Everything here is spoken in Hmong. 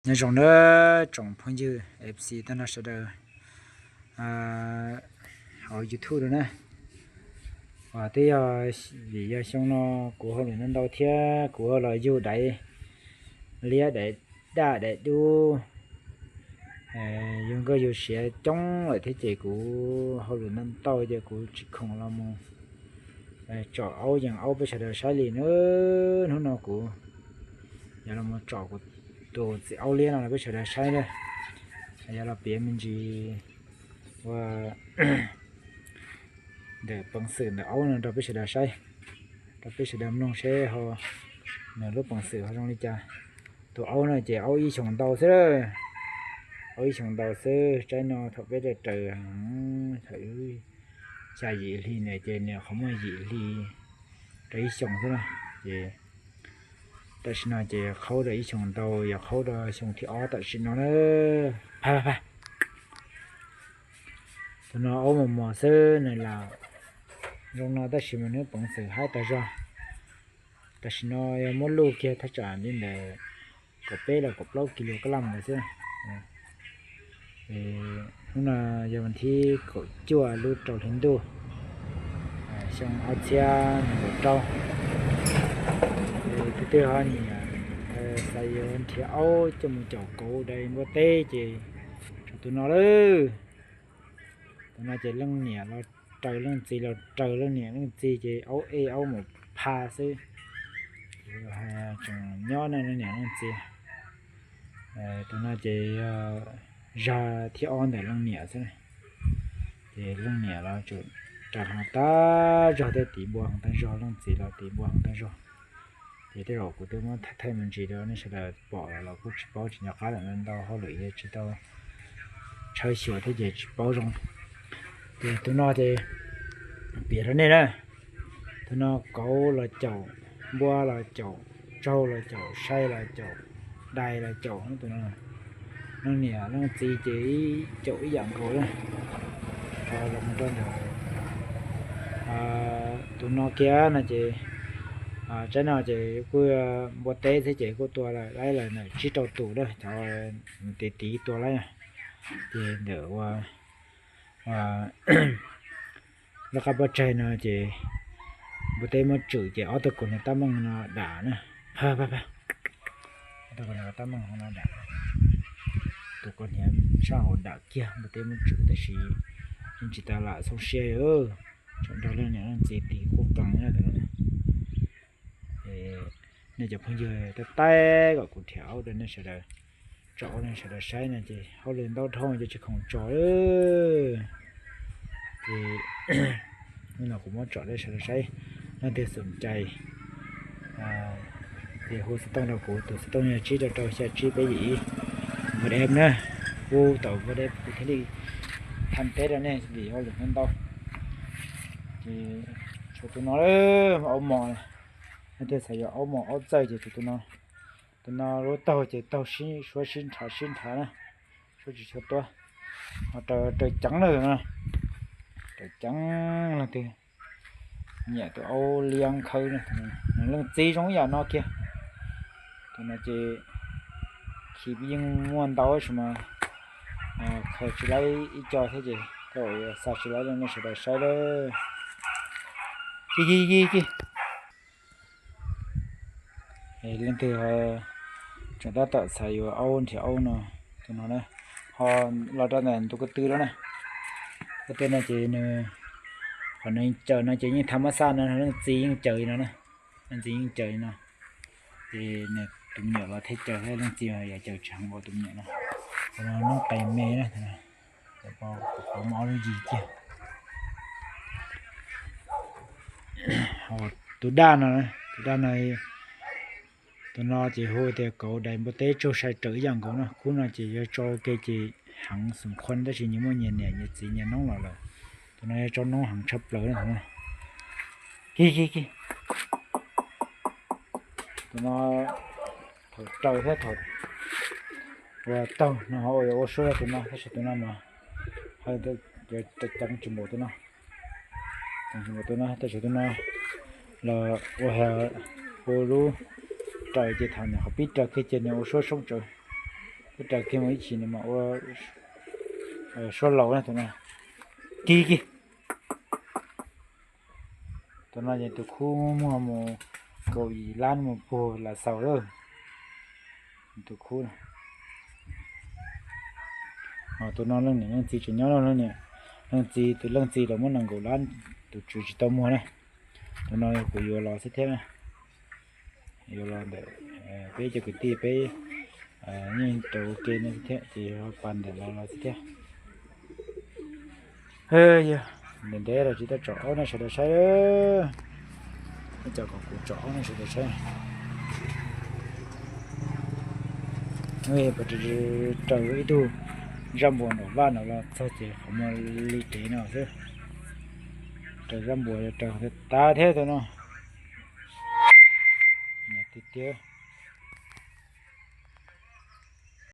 Nyob zoo na tsoom phooj ywg F C tag nrho sawv daws hauv YouTube na. Uas twb yog vim yog xyoo no kuv hauj lwm ntau ntau thiab kuv ho los yug daiv liab daiv daj daiv dub, yug nkauj yug siav coob lawm thiab ces kuv hauj lwm ntau ntau ces kuv tsis khoom los mus tsom aub yees aub peb sawv daws saib li na. Hnub no kuv yuav los mus tsom kuv tus txiv aub liab no rau peb sawv daws saib na. Yuav los piav me ntsis ua ntawm peev xwm ntawm aub no rau peb sawv daws saib, rau peb sawv daws mloog seb ho nws lub peev xwm ho zoo li cas. Tus aub no ces aub ib xyoos ntau xwb, aub ib xyoos ntau xwb. Tsaib no thaum peb raws raws heev, thaum xya yim hli ntawd ces nws qhov muaj yim hli rau ib xyoos xwb na. Ces tam sim no ces qhaub rau ib xyoos ntau, yog qhaub rau xyoo thib ob tam sim no na. Phaj phaj phaj. Tus no aub mos mos xwb, nws lam zoo no tab sis mas nws peev xwm haib tag zog. Tam sim no yog muab luj kiag thaj tsam li ntawm kaum peb los kaum plaub kis lus kab laj ntawd xwb. Hnub no yog vas thib kaum cuaj lub rau hli ntuj, xyoo ob txhiab nees nkaum rau. Tus twg ho nyiam xav yuav nrhiav aub coj mus caum kauv dai npua teb ces tshuav tus no lawm. Tus no ces leej niam los raws leej txiv los raws leej niam leej txiv ces aub ej aub mus pha xwb. Tseem nyob nej leej niam leej txiv. Tus no ces yog zag thib ob ntawm leej niam xwb. Ces leej niam los tseem raws hlo tag zog thiab tiv npua heev tag zog, leej txiv los tiv npua heev tag zog. Ces tej zaum kuv twb muab thaij thaij me ntsis rau nej sawv daws pom los kuj tsis paub, tsis nco qab lawm, ntau hauj lwm tsis tau tshawb xyuas thiab ces tsis paub zoo. Ces tus no ces piav rau nej na, tus no kauv los caum, npua los caum, tsaug los caum, sai los caum, dais los caum, tus no leej niam leej txiv ces ib caum ib yam nkaus na. Los mus rau ntawm tus no kiag no ces tsaib no ces kuj npua teb xwb ces kuj tua lawm laib lawm ntawm tsib rau tus na, cov tiv tiv tua laib. Ces ntawm ua lub qab pob tsaig no ces npua teb muab tswm ces ob tug kaus hniav tab meeg no dam na. Phaj phaj phaj. Ob tug kaus hniav tab meeg no dam, tus kaus hniav sab hauv dam kiag, npua teb muab tswm tab sis yeej tsis tas lam xoo siab, tseem nrog leej niam leej txiv tiv qub qees na. Nej cov phooj ywg tab taig kom kuv nrhiav aub rau nej sawv daws, tsom aub nej sawv daws saib no ces hauj lwm ntau dhau ces tsis khoom tsom. Ces hnub no kuv muab tsom rau sawv daws saib, leej twg xom cai ces hu xov tooj rau kuv, tus xov tooj yog tsib rau rau xya tsib peb yim ib. WhatsApp na, hu tau WhatsApp kuv thiaj li tham teb rau nej vim hauj lwm ntau. Ces tshuav tus no, aub mos, leej twg xav yuav aub mos aub txawj ces tshuav tus no. Tus no lub taug ces taug suab sib nrhav sib nrhav na, suab tsis tshua tuab. Ho raws ceev na, raws ceev, leej twg nyiam tus aub liab khawb na, nws leej txiv zoo ib yam no kiag. Tus no ces khi yeej muaj ntau tab sis mas khaws tsis laib ib co thiab ces tej zaum xa tsis laib rau nej sawv daws saib lawm. Ci ci ci ci. Leej twg tseem tab tom xav yuav aub nrhiav aub no, tus no na, ho los rau ntawm ntu ko tw lawm na. Ko tw no ces nws, qhov nws caws no ces yeej tha mab xaj no, leej txiv yeej caws li no na, leej txiv yeej caws li no. Ces nws tus me nyuam los thiaj caws thiab, leej txiv mas yog caws tsis heev npaum tus me nyuam no. Tus no noob qes me na, kuv pom muaj ob lub yig kiag. Tus daj no, tus daj no, tus no ces hu tias kauv dais npua teb tsaug sai raws ib yam nkaus na. Khub no ces yuav tso ua ke ces heev xum khuas tab sis nyias muaj nyias niam nyias txiv nyias noob los lawm. Tus no yuav tso noob heev tshaj plaws na tus no. Ki ki ki. Tus no thaum raws thiab thaum ua taug no ho yuav ua suab tus no tab sis tus no mas ceev tsis npaum tus no. Ceev tsis npaum tus no tab sis tus no los ua, ua lub raws ces thaum nws qhov pib raws kiag ces nws ua suab soob tsawv. Raws kiag mus ib chim nws mas ua suab laus na tus no. Kig kig. Tus no ces tus khub muag mus kaum yim lab mus puag Lav Xaus lawm. Tus khub no. Ho tus no leej niam leej txiv tseem nyob no, leej niam leej txiv, tus leej txiv los muab nees nkaum lab, tus tswv tsis tau muag na. Tus no yog kuv yuav los xwb thiab na. Yuav los ntawm peb cov kwv tij peb yeej raws ua ke no xwb thiab ces yog pas ntawm los los xwb thiab. Yog ntev ntev los tsis tau tsom aub nej sawv daws saib. Ib co kom kuv tsom aub nej sawv daws saib. Raws ib tug zaj npuas nram vaj no los txog ces qhov muag li dev no xwb. Raws zaj npuas yog raws tas thiab tus no. Tiag tiag.